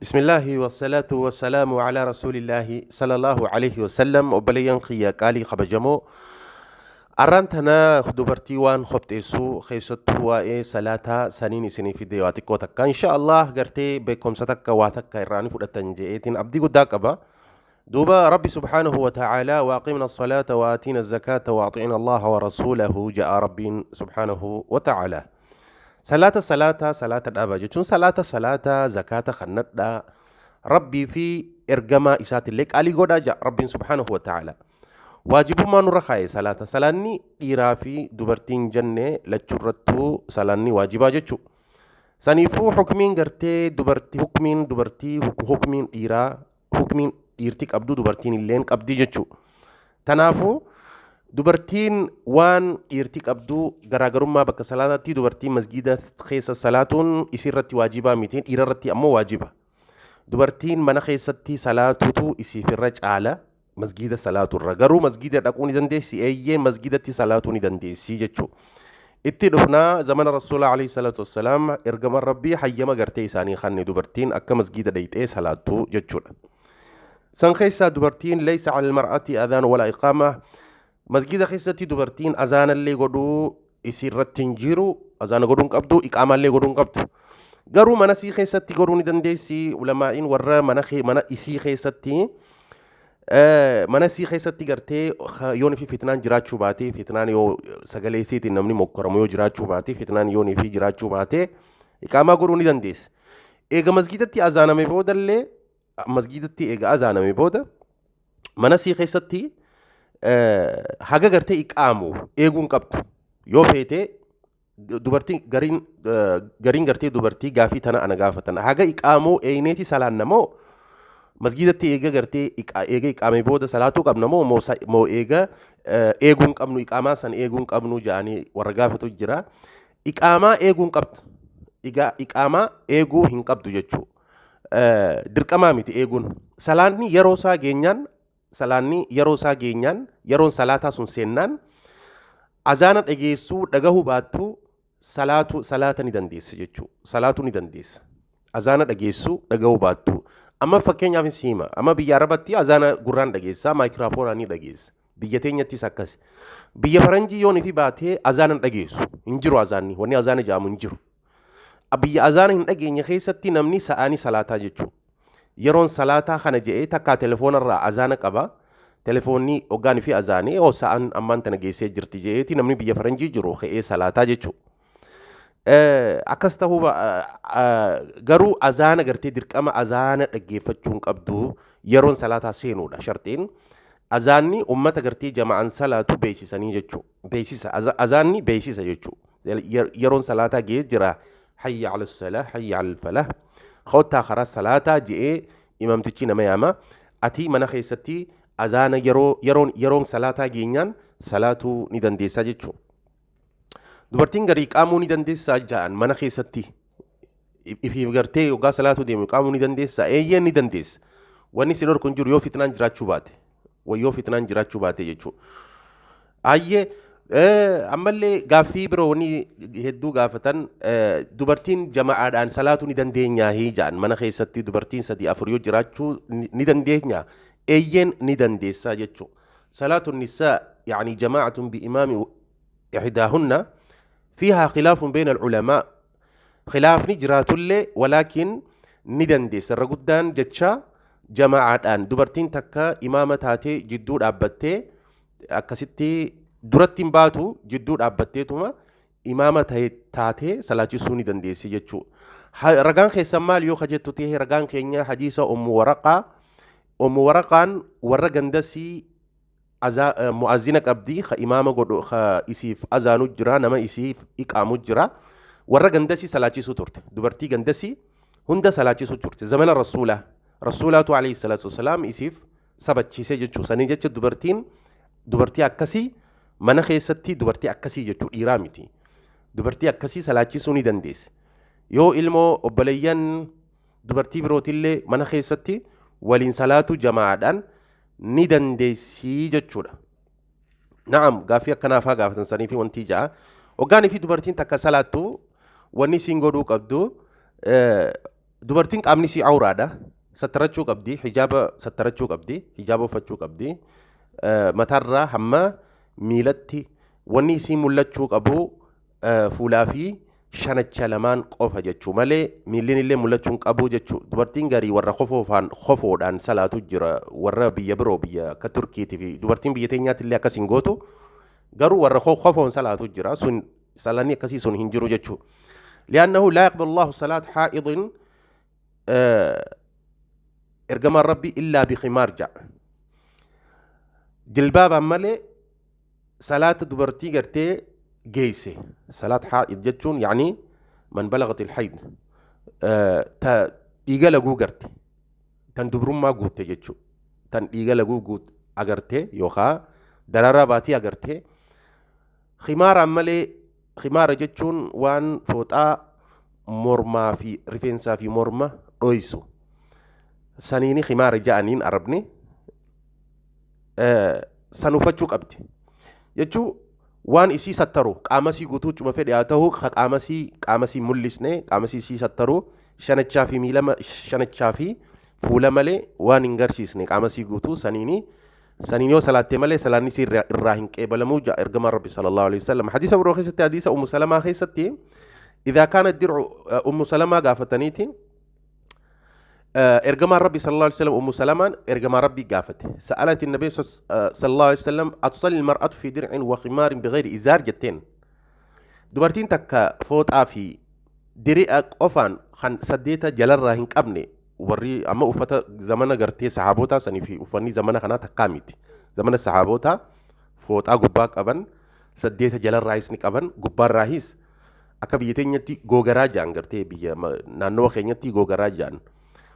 بسم الله والصلاة والسلام على رسول الله صلى الله عليه وسلم. Obboleeyyan kiyya qaalii kabajamoo, arraan tana dubartii waan qopheessuu keessattuu waa'ee salaataa saniin isinii fide. Waa xiqqoo takka insha Allah gartee beekumsa takka waa takka irraa ni fudhatan je'eetiin abdii guddaa qaba. Duuba Rabbi سبحانه وتعالى وأقمنا الصلاة وآتينا الزكاة وأطعنا الله ورسوله جاء ربين سبحانه وتعالى. Salaata salaata salaata dhaaba jechuun salaata salaata, zakaata kannadhaa, Rabbii fi ergamaa isaatillee qaalii godhaa ja'a Rabbiin سبحانه وتعالى. Waajibummaa nurra kaa'e salaata. Salaanni dhiiraa fi dubartiin jenne lachuurrattuu salaanni waajibaa jechuu. Saniifuu hukmiin gartee dubartii, hukmiin dubartii, hukmiin dhiiraa, hukmiin dhiirti qabdu dubartiin illeen qabdi jechuu. Tanaafuu dubartiin waan dhiirti qabdu garaagarummaa bakka salaataatti dubartiin masgiida keessa salaatuun isiirratti waajibaa miti, dhiirarratti ammoo waajiba. Dubartiin mana keessatti salaatutu isiif irra caala masgiida salaaturra. Garuu masgiida dhaquu ni dandeessi, eeyyee, masgiidatti salaatuu ni dandeessi jechuudha. Itti dhufnaa zamana Rasuulaa عليه الصلاة والسلام ergama Rabbii hayyama gartee isaanii kanne dubartiin akka masgiida dhayxee salaattu jechuudha. San keessaa dubartiin ليس على المرأة أذان ولا إقامة. Masgiida keessatti dubartiin azaanallee godhuu isiirratti hin jiru, azaana godhuu hin qabdu, iqaamallee godhuu hin qabdu. Garuu mana isii keessatti godhuu ni dandeessi. Ulamaa'iin warra mana isii keessatti, mana isii keessatti gartee yoon fi fitnaan jiraachuu baate, fitnaan yoo sagalee isiitiin namni mokkoramu yoo jiraachuu baate, fitnaan yoon fi jiraachuu baate, iqaamaa godhuu ni dandeessi. Eega masgiidatti azaaname boodallee, masgiidatti eega azaaname booda mana isii keessatti haga gartee iqaamu eeguu hin qabdu. Yoo feete dubartiin gariin, gariin gartee dubartii gaafii tana ana gaafatan, haga iqaamuu eeyneeti salaanna moo masgiidatti eega gartee eega iqaamee booda salaatuu qabna moo moo eega eeguu hin qabnu, iqaamaa san eeguu hin qabnu jedhanii warra gaafatu jira. Iqaamaa eeguu hin qabdu. Iqaamaa eeguu hin qabdu jechuudha. Dirqamaa miti eeguun. Salaanni yeroo isaa geenyaan, salaanni yeroo isaa geenyaan, yeroon salaataa sun seennaan, azaana dhageessuu dhagahuu baattu salaatu salaata ni dandeessa jechuudha. Salaatuu ni dandeessa. Azaana dhageessuu dhagahuu baattu. Amma fakkeenyaaf si hima. Amma biyya Arabatti azaana gurraan dhageessa, maayikiraafoonaan ni dhageessa. Biyya teenyattis akkas. Biyya faranjii yoon ifi baatee azaana hin dhageessu. Hin jiru azaanni. Wanni azaana jedhamu hin jiru. Biyya azaana hin dhageenye keessatti namni sa'aanii salaataa jechuudha. Yeroon salaataa kana je'ee takkaa telefoonarraa azaana qaba. Telefoonni hoggaan fi azaanii oo sa'aan ammaan tana geessee jirti je'eeti namni biyya faranjii jiru ka'ee salaataa jechuudha. Akkas ta'uu garuu azaana gartee dirqama azaana dhaggeeffachuu hin qabdu, yeroon salaataa seenuudha sharxiin. Azaanni ummata gartee jama'an salaatu beeksisanii jechuudha. Beeksisa, azaanni beeksisa jechuudha. Yeroon salaataa ga'ee jira, حي على الصلاة حي على الفلاح, kottaa karaa salaataa je'ee imamtichi nama yaama. Ati mana keessatti azaana yeroo yeroon salaataa geenyaan salaatuu ni dandeessaa jechuudha. Dubartiin garii qaamuu ni dandeessaa ja'an, mana keessatti ifiif gartee yoggaa salaatuu deemu qaamuu ni dandeessaa? Eeyyeen, ni dandeessa. Wanni si dhorku hin jiru yoo fitnaan jiraachuu baate. Yoo fitnaan jiraachuu baate jechuudha. Ayyee, ammallee gaaffii biroo wanni hedduu gaafatan, dubartiin jama'aadhaan salaatuu ni dandeenyaa ja'an, mana keessatti dubartiin sadii afur yoo jiraachuu ni dandeenya? Eeyyeen, ni dandeessaa jechuudha. صلاة النساء يعني جماعة بإمام إحداهن فيها خلاف بين العلماء. Khilaafni jiraatullee ولكن ni dandeessa. Irra guddaan jecha jama'aadhaan dubartiin takka imaama taatee jidduu dhaabbattee, akkasitti duratti hin baatu, jidduu dhaabbatteetuma imaama taatee salaachisuu ni dandeessi jechuudha. Ragaan keessan maal yoo kajettu ta'e, ragaan keenya hadiisa Ummu Waraqaa. Ummu Waraqaan warra gandasii mu'azzina qabdii, ka imaama godhu, ka isiif azaanu jira, nama isiif iqaamu jira. Warra gandasii salaachisuu turte. Dubartii gandasii hunda salaachisuu turte. Zamana Rasuulaa. Rasuulaatu عليه الصلاة والسلام isiif sabachiisee jechuudha. Sanii jecha dubartiin dubartii akkasii mana keessatti, dubartii akkasii jechuu dhiiraa miti. Dubartii akkasii salaachisuu ni dandeessi. Yoo ilmoo obboleeyyan dubartii birootillee mana keessatti waliin salaatu jamaadhaan ni dandeessii jechuudha. نعم, gaaffii akkanaafaa gaafatan sanii fi wanti ja'a. Hoggaanii fi dubartiin takka salaattu wanni isiin godhuu qabdu Dubartiin qaamni isii awraadha. Sattarachuu qabdi, hijaaba sattarachuu qabdi, hijaaba uffachuu qabdi. Mataarraa hamma miilatti wanni isii mul'achuu qabu fuulaa fi shanacha lamaan qofa jechuu malee miilliin illee mul'achuu hin qabu jechuu. Dubartiin garii warra kofoofaan kofoodhaan salaatu jira, warra biyya biroo, biyya akka Turkiitii fi dubartiin biyya teenyaatti illee akkas hin gootu, garuu warra kofoon salaatu jira. Sun salanni akkasii sun hin jiru jechuu. Li'annahu laa yaqbalu Allahu salaat haa'idin, ergamaan Rabbii illaa bikhimaar ja'a. Jilbaabaan malee salaata dubartii gartee geesse, salaat haa'id jechuun yaani man balagat ilhayd, ta dhiiga laguu garte, tan dubrummaa guutte jechuu, tan dhiiga laguu guut agarte yookaa dararaa baatii agarte khimaaraan malee. Khimaara jechuun waan fooxaa mormaa fi rifeensaa fi morma dhoysu saniini khimaara ja'aniin Arabni. San uffachuu qabdi jechuu, waan isii sattaru, qaama isii guutuu cuma fedhe haa ta'u, ka qaama isii mul'isne, qaama isii sattaru, shanachaa fi miila, shanachaa fi fuula malee waan hin garsiisne, qaama isii guutuu saniin yoo salaatte malee salaanni isii irraa hin qeebalamuu ja'a ergamaan Rabbi sallallahu alaihi wasallam. Hadiisa biroo keessatti, hadiisa Ummu Salamaa keessatti, idhaa kaana dir'u, Ummu Salamaa gaafataniiti ergamaan Rabbi sallallahu alaihi wasallam, Ummu Salamaan ergamaa Rabbii gaafate. Sa'alati nabi sallallahu alaihi wasallam, atusalli mar'atu fi dir'in wa khimaarin bighayri izaar jetteen. Dubartiin takka fooxaa fi diri'a qofaan kan saddeeta jalarraa hin qabne, warri amma uffata zamana gartee sahaabootaa sanii fi uffanni zamana kanaa takkaa miti. Zamana sahaabootaa fooxaa gubbaa qaban, saddeeta jalarraayis ni qaban, gubbaarraayis akka biyya teenyatti googaraa ja'an, gartee biyya naannawa keenyatti googaraa ja'an,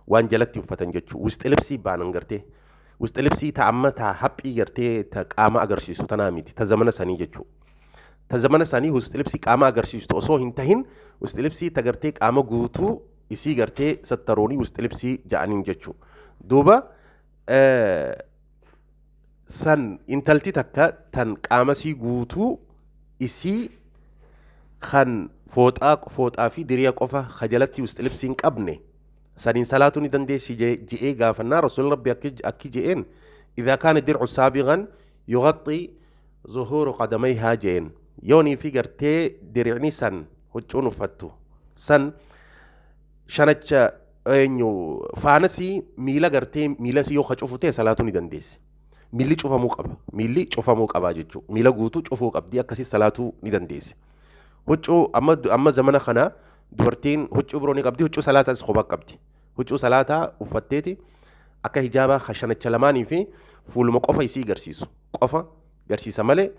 waan jalatti uffatan jechuu. Wixi libsii baanan, gartee wixi libsii ta amma ta haphii gartee ta qaama agarsiisu tanaa miti, ta zamana sanii jechuu. Ta zamana sanii wixi libsii qaama agarsiistu osoo hin tahin, wixi libsii ta gartee qaama guutuu isii gartee sattaroonii wixi libsii ja'aniin jechuu. Duuba san intalti takka tan qaamasii guutuu isii kan fooxaa fi diriya qofa ka jalatti wixi libsii hin qabne saniin salaatuu ni dandeessi je'ee gaafannaa, Rasuulli Rabbi akki je'een: idhaa kaana dir'u saabiqan yughatti zuhuuru qadamayhaa je'een. Yoonii fi gartee diricni san, huccuun uffattu san, shanacha eenyu faanasii miila gartee miilasii yoo ka cufu ta'e salaatuu ni dandeessi. Miilli cufamuu qaba. Miilli cufamuu qabaa jechuudha. Miila guutuu cufuu qabdi, akkasii salaatuu ni dandeessi. Huccuu amma zamana kana dubartiin huccuu biroo ni qabdi, huccuu salaataas kophaa qabdi. Huccuu salaataa uffatteeti akka hijaabaa shanacha lamaanii fi fuuluma qofa isii garsiisu qofa garsiisa malee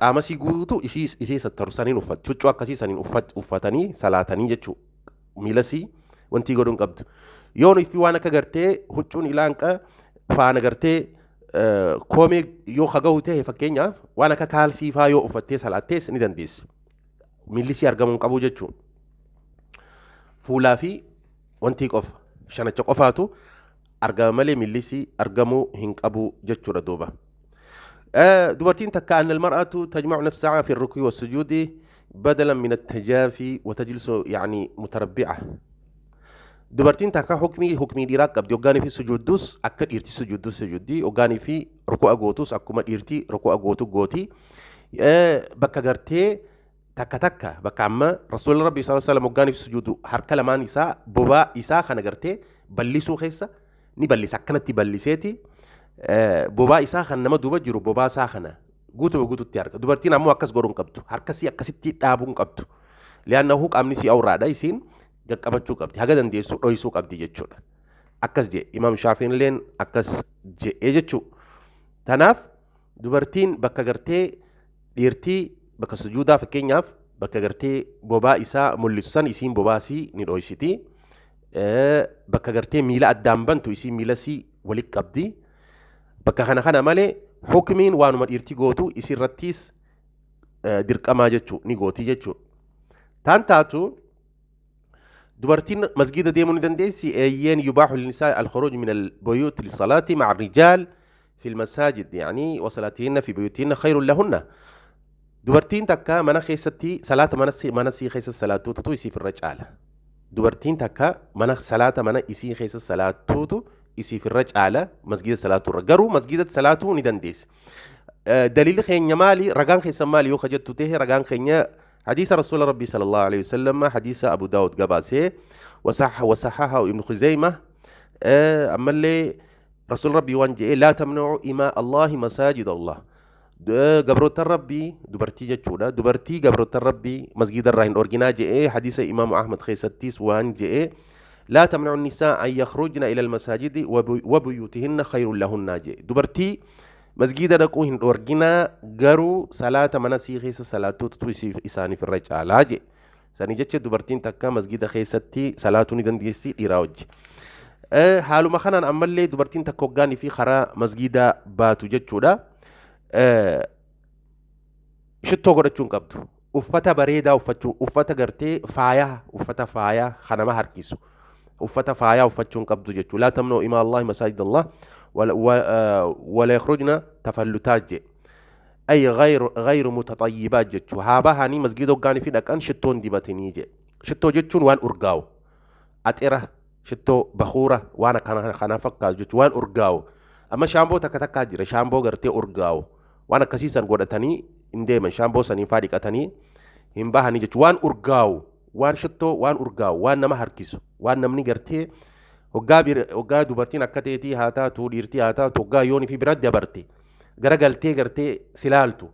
qaamasii guutuu isii sattaru saniin uffatti. Huccuu akkasii saniin uffatanii salaatanii jechuudha. Miilasii wanti godhuun qabdu. Yoon ifi waan akka gartee huccuun ilaanqa faana gartee koomee yoo hagahu ta'e, fakkeenyaaf waan akka kaalsii faa yoo uffattee salaattees ni dandeessi. Miilli isii argamuu hin qabu jechuudha. Fuulaa fi wantii qofa, shanacha qofaatu argama malee miilli isii argamuu hin qabu jechuudha duuba. Dubartiin takka أن المرأة تجمع نفسها في الركوع والسجود بدلا من التجافي وتجلس يعني متربعة. Dubartiin takka hukmii dhiiraa qabdi. Hoggaanii fi sujuuddus akka dhiirti sujuuddus sujuuddii, hoggaanii fi ruku'a gootus akkuma dhiirti ruku'a gootu gooti. Bakka gartee takka takka bakka amma Rasuulli Rabbi sallallahu alaihi wasallam hoggaanii fi sujuudu harka lamaan isaa bobaa isaa kana gartee bal'isuu keessa ni bal'isa, akkanatti bal'iseeti bobaa isaa kan nama duuba jiru bobaa isaa kana guutuma guututti arga. Dubartiin ammoo akkas godhuu hin qabdu, harkasii akkasitti dhaabuu hin qabdu. Li'aannahu qaamni isii awraadha, isiin qaqqabachuu qabdi, haga dandeessu dhoysuu qabdi jechuudha. Akkas jedhe Imaam Shaafiin illeen, akkas jedhee jechuu. Tanaaf dubartiin bakka gartee dhiirtii bakka sujuudaa, fakkeenyaaf bakka gartee bobaa isaa mul'isu san isiin bobaasii ni dhoysiti. Bakka gartee miila addaan bantu isiin miilasii walitti qabdi. Bakka kana malee hukmiin waanuma dhiirti gootu isirrattis dirqamaa jechuu, ni gooti jechuu. Taan taatu dubartiin masgida deemuu ni dandeessi? Eeyyeen. يباح للنساء الخروج من البيوت للصلاة مع الرجال في المساجد يعني وصلاتهن في بيوتهن خير لهن. Dubartiin takka mana keessatti salaata mana sii keessa salaattuutu isiif irra caala. Dubartiin takka mana salaata mana isii keessa salaattuutu isiif irra caala masgiida salaatuu irra. Garuu masgiida salaatuu ni dandeessi. Daliilli keenya maali? Ragaan keessan maali yoo jettu ta'e, ragaan keenya hadiisa Rasuula Rabbii sallallahu alaihi wasallam, hadiisa Abu Daawud gabaasee, wasahaha Ibn Khuzayma. Ammallee Rasuul Rabbii waan jedhe: laa tamna'u imaa Allahi masaajid Allah. Gabroota Rabbii dubartii jechuudha. Dubartii gabroota Rabbii masgiida irraa hin dhorginaa jedhee. Hadiisa Imaamu Ahmad keessattis waan jedhe: laa tamna'u nisaa an yakhrujna ila almasaajidi wa buyuutihinna khayrun lahunna jedhe. Dubartii masgiida dhaquu hin dhorginaa, garuu salaata mana sii keessa salaatuutu isaaniif irra caalaa jedhe. Sanii jecha dubartiin takka masgiida keessatti salaatuu ni dandeessi dhiiraa wajji. Haaluma kanaan ammallee dubartiin takka hoggaanii fi karaa masgiidaa baatu jechuudha. Shittoo godhachuu hin qabdu. Uffata bareedaa uffachuu, uffata gartee faayaa, uffata faayaa kan nama harkisu. Uffata faayaa uffachuu hin qabdu jechuudha. Laa tamna'u imaa Allahi masaajid Allah wala yakhrujna tafallutaat jedhe. Ay غير متطيبات jechuu. Haa bahanii masgiida hoggaanii fi dhaqan shittoon dibatanii jedhe. Shittoo jechuun waan urgaa'u. Axira, shittoo, bakuura, waan akkana kana fakkaatu jechuun waan urgaa'u. Amma shaamboo takka takkaa jira, shaamboo gartee urgaa'u. Waan akkasiisan godhatanii hin deeman, shaamboo saniin faa dhiqatanii hin bahanii jechuun waan urgaa'u, waan shittoo, waan urgaa'u, waan nama harkisu, waan namni gartee hoggaa dubartiin akka ta'eetii haa taatu, dhiirtii haa taatu, hoggaa yoonii fi bira dabarte garagaltee gartee silaaltu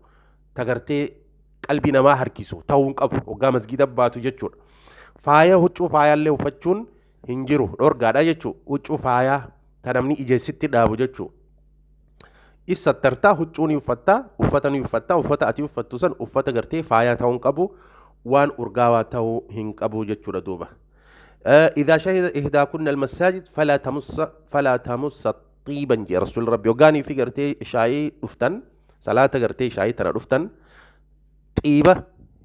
ta gartee qalbii namaa harkisu ta'uu hin qabu hoggaa masgiida baatu jechuudha. Faaya, huccuu faayaallee uffachuun hin jiru, dhorgaadha jechuudha. Huccuu faayaa ta namni ijeessitti dhaabu jechuudha. Ibsattartaa huccuu ni uffattaa, uffata ni uffattaa, uffata ati uffattu san uffata gartee faayaa ta'uu hin qabu, waan urgaawaa ta'uu hin qabu jechuudha duuba. إذا شهد إحداكن المساجد فلا تمس طيبا جي رسول ربي. وقاني في قرتي شاي دفتن، صلاة قرتي شاي تنا دفتن، طيبة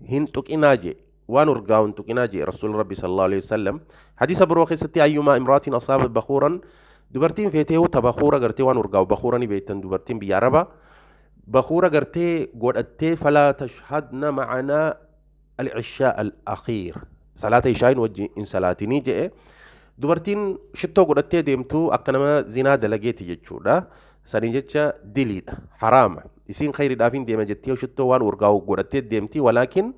hin tuqinaa jee, waan urgaa'u hin tuqinaa jee رسول ربي صلى الله عليه وسلم. حديث biroo keessatti: أيما امرأة أصابت بخورا, dubartiin feetee ta bakuura gartee waan urgaa'u, bakuura ni beektan, dubartiin biyya arabaa bakuura gartee godhattee, فلا تشهدن معنا العشاء الأخير, salaata ishaayin wajjin hin salaatinii jedhe. Dubartiin shittoo godhattee deemtu akka nama zinaa dalageeti jechuudha. Sanii jecha diliidha, haraama. Isiin khayriidhaaf hin deema jettee shittoo waan urgaa'u godhattee deemti, walaakin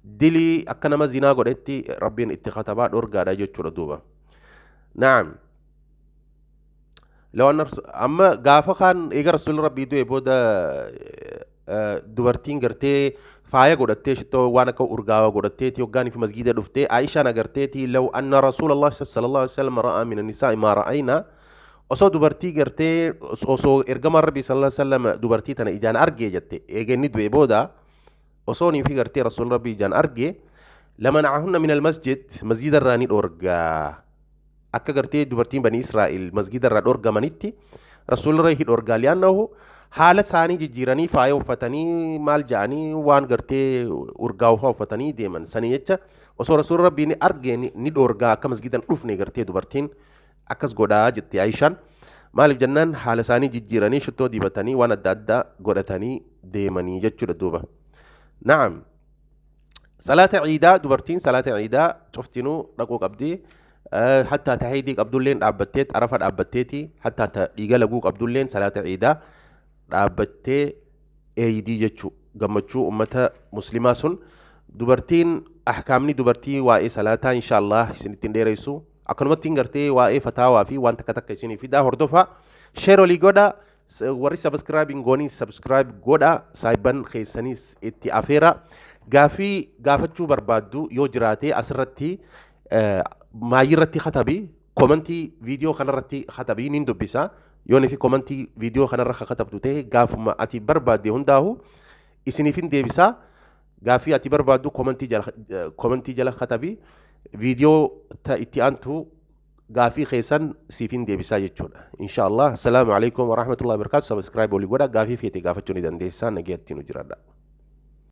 dilii akka nama zinaa godhetti Rabbiin itti katabaa, dhorgaadha jechuudha duuba. Naam. لو أن amma gaafa kaan eega Rasuulli Rabbii du'e booda dubartiin gartee faaya godhattee, shittoo waan akka urgaawaa godhatteeti hoggaanii fi masgiida dhuftee, Aishaan agarteeti: لو أن رسول الله صلى الله عليه وسلم رأى من النساء ما رأينا, osoo dubartii gartee, osoo ergamaan Rabbii صلى الله عليه وسلم dubartii tana ijaan argee jette, eega inni du'e booda osoo nii fi gartee Rasuulli Rabbii ijaan argee, لمنعهن من المسجد, masgiida irraa ni dhorgaa. Akka gartee dubartiin banii Israa'el masgiida irraa dhorgamanitti Rasuulli hi dhorgaa, لأنه haala isaanii jijjiiranii faaya uffatanii maal ja'anii waan gartee urgaa'u fa'aa uffatanii deeman. Sanii jecha osoo Rasuulli Rabbii ni argee ni dhorgaa akka masgiidan dhufne gartee dubartiin akkas godhaa jette Aishaan. Maaliif jennaan haala isaanii jijjiiranii shittoo dibatanii waan adda addaa godhatanii deemanii jechuudha duuba. Na'am. Salaata ciidaa, dubartiin salaata ciidaa cuftinuu dhaquu qabdi. Hattaa ta haydii qabdulleen dhaabbattee arafa dhaabbatteeti, hattaa ta dhiiga laguu qabdulleen salaata ciidaa dhaabbattee eeydii jechuu, gammachuu ummata muslimaa sun. Dubartiin, ahkaamni dubartii waa'ee salaataa insha Allah isinitti hin dheeressu. Akkanumatti hin gartee waa'ee fataawaa fi waan takka takka isinii fidaa. Hordofaa, share olii godha, warri subscribe hin gooniin subscribe godha, saayibban keessaniis itti afeera. Gaafii gaafachuu barbaaddu yoo jiraate asirratti maayirratti katabi, komantii viidiyoo kanarratti katabii, nin dubbisa. Yoon fi komantii viidiyoo kanarra katabdu ta'e gaafuma ati barbaadde hundaahu isiniif hin deebisaa. Gaafii ati barbaaddu komantii jala katabi, viidiyoo ta itti aantu gaafii keessan siif hin deebisaa jechuudha insha Allah. Assalaamu alaikum warahmatullahi wabarakatuh. Subscribe olii godha, gaafii feete gaafachuu ni dandeessaa. Nageetti nu jiraadha.